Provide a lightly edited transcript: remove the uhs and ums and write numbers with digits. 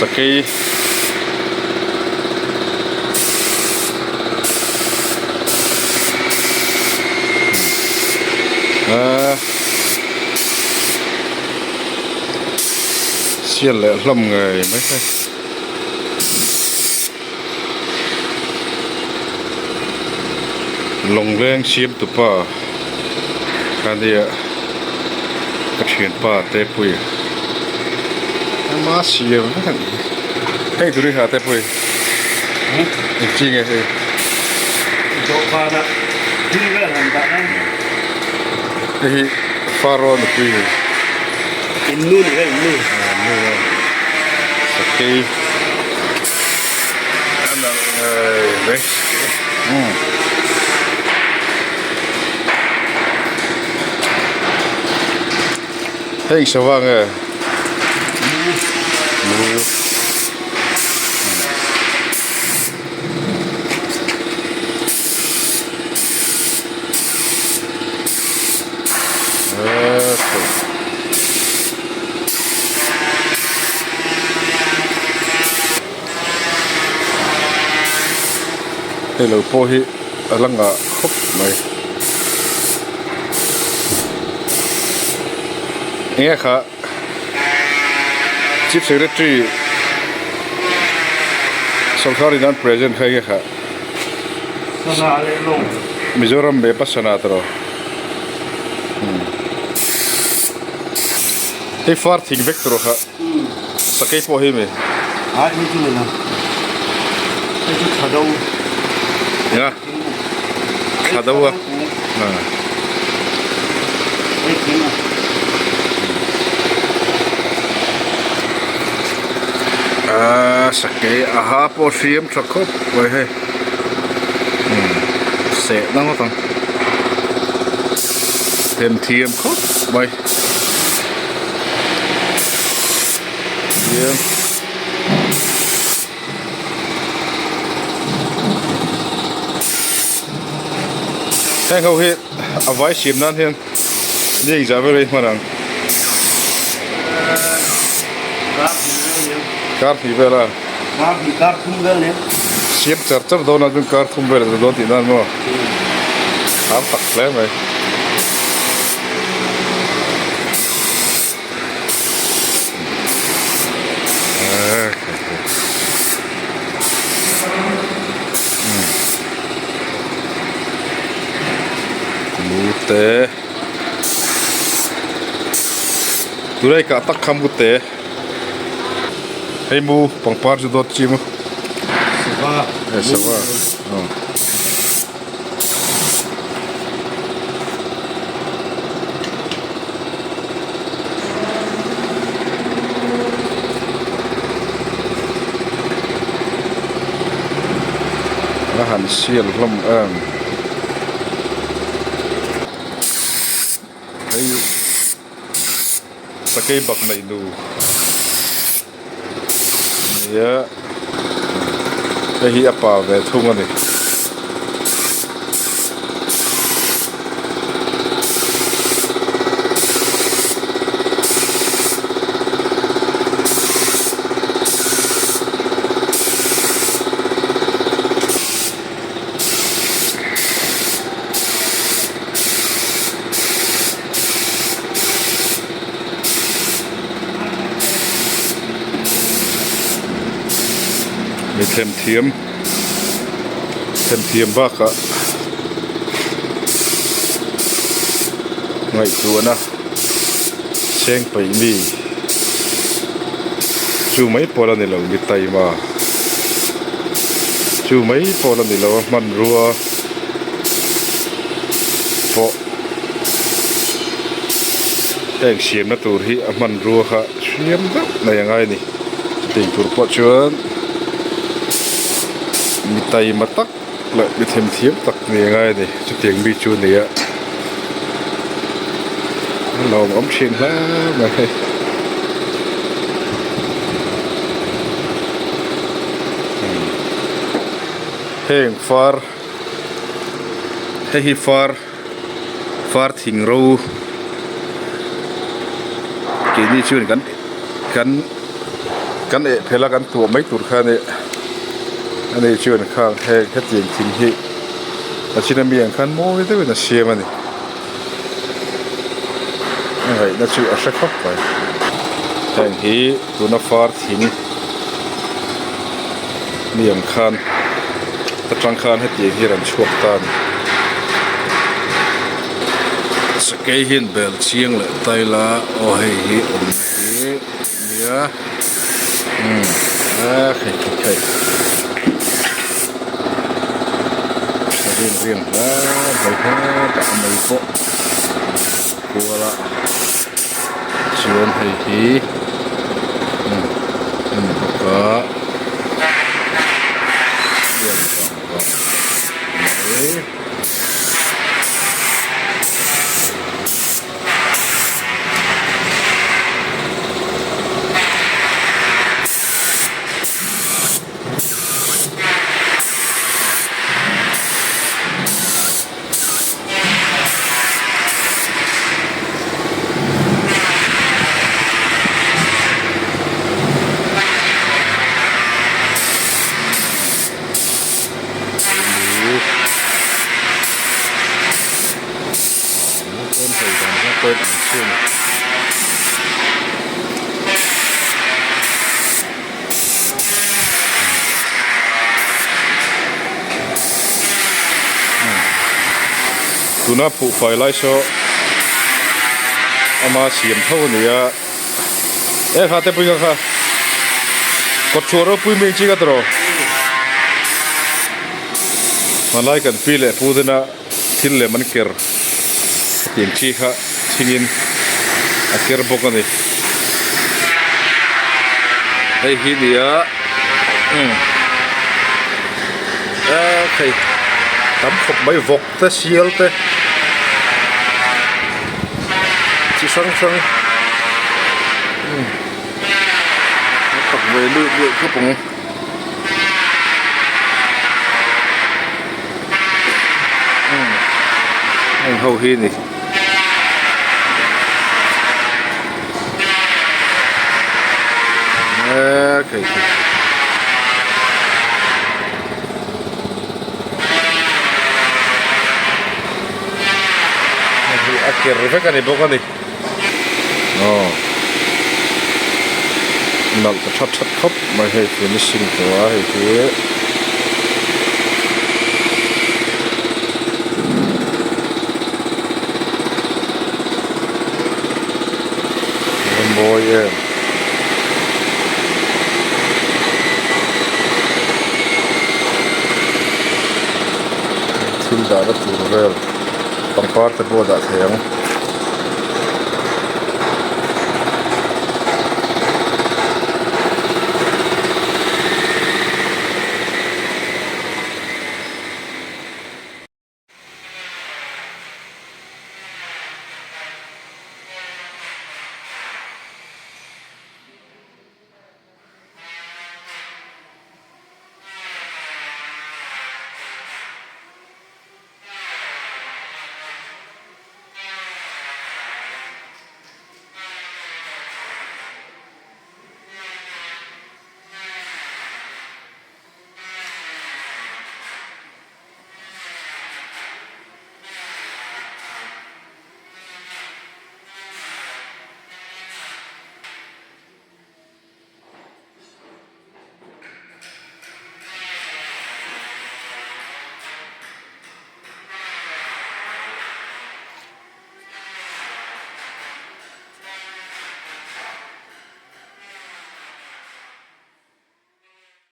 Sakei Aaa Sial leh hlawm ngei mai hei. Lawngleng siam tupa kha nia ka thianpa te pui ama siam vek a nih hi hei turi ha te pui eng chi nge hei Dawhkana thil vel han dah nan hei hi Faro nupui hei In nu nih kha in nu nu a sakei. Heng sava nge mu Hei lo pawh hi a la ngah khawp mai enge kha chief secretary sorkar in an present kha enge kha Mizoram map a sana tawh hei far thing vek tur kha. Sakei pawh hi mi. Ai hei chu nilo. Hei chu thla do. Nia. Thla do a. Hei thing a. Ah sakei a ha pawh hriam tha khawp mai hei. Seh na ngawt ang. Themthiam khawp mai. Hian heng ho hi a vai siam nan hian ni engzah vel a hman ang kar hnih vel a siam char char dawn a chuan kar thum vel a dawn tih nan maw a tak hle mai. Mute tunah kah tak kha mute hei mu pangpar chu dawt chi maw sava aw. A han sial hlawm em hei sakei bak neih nu nia hei hi a pa ve thung a ni. Mi themthiam themthiam bakah ngaihtuahna cheng peih mi chu mai pawh la ni lo mi taima chu mai pawh la ni lo a hmanrua pawh. Heng siamna tur hi a hmanrua kha hriam deuh mai a ngai a ni chutiang tur pawh chuan mi taima tak leh mi themthiam tak ni a ngai a ni chutiang mi chu a ni a a lawmawm thin hle mai hei. Heng far hei hi far. Far thing ro keini chuan kan kan Kan eh phel a kan tuah mai tur kha a ni. Ani chuan khang heng hetiang thing hi a chin ami ang khan mawi deuhin a siam a ni. A ngaihna chu a hre khawp mai. Heng hi tuna far thing mi ang khan atang khan hetiang hi rawn chhuak ta a ni. Sakei hian bel chiang leh taila aw hei hi awmna hi nia umm a khei khei khei a riang riang hle mai hetah a mei pawh kual a chuan hei hi umm a ni bawk a lian vang mai. Tuna phuh fai lai saw ama siam tho a ni a e kha te pui kha kha kawt chhuah ropui mai chi ka tawh hmanlai kan pi leh pu tena thil lem an ker hetiang chi kha thingin a ker bawk a ni hei hi ni a umm a hei tam khawp mai vawk te sial te chi hrang hrang umm a tak ve luih luih khawp ang. Heng ho hi ni mek hei hi hei hi a ker vek a ni bawk a ni aw nalh ta that that khawp mai hei finishing tawh a hei hi. A mawi em. Thil dahna tur vel pangpar te pawh a dah thei ang.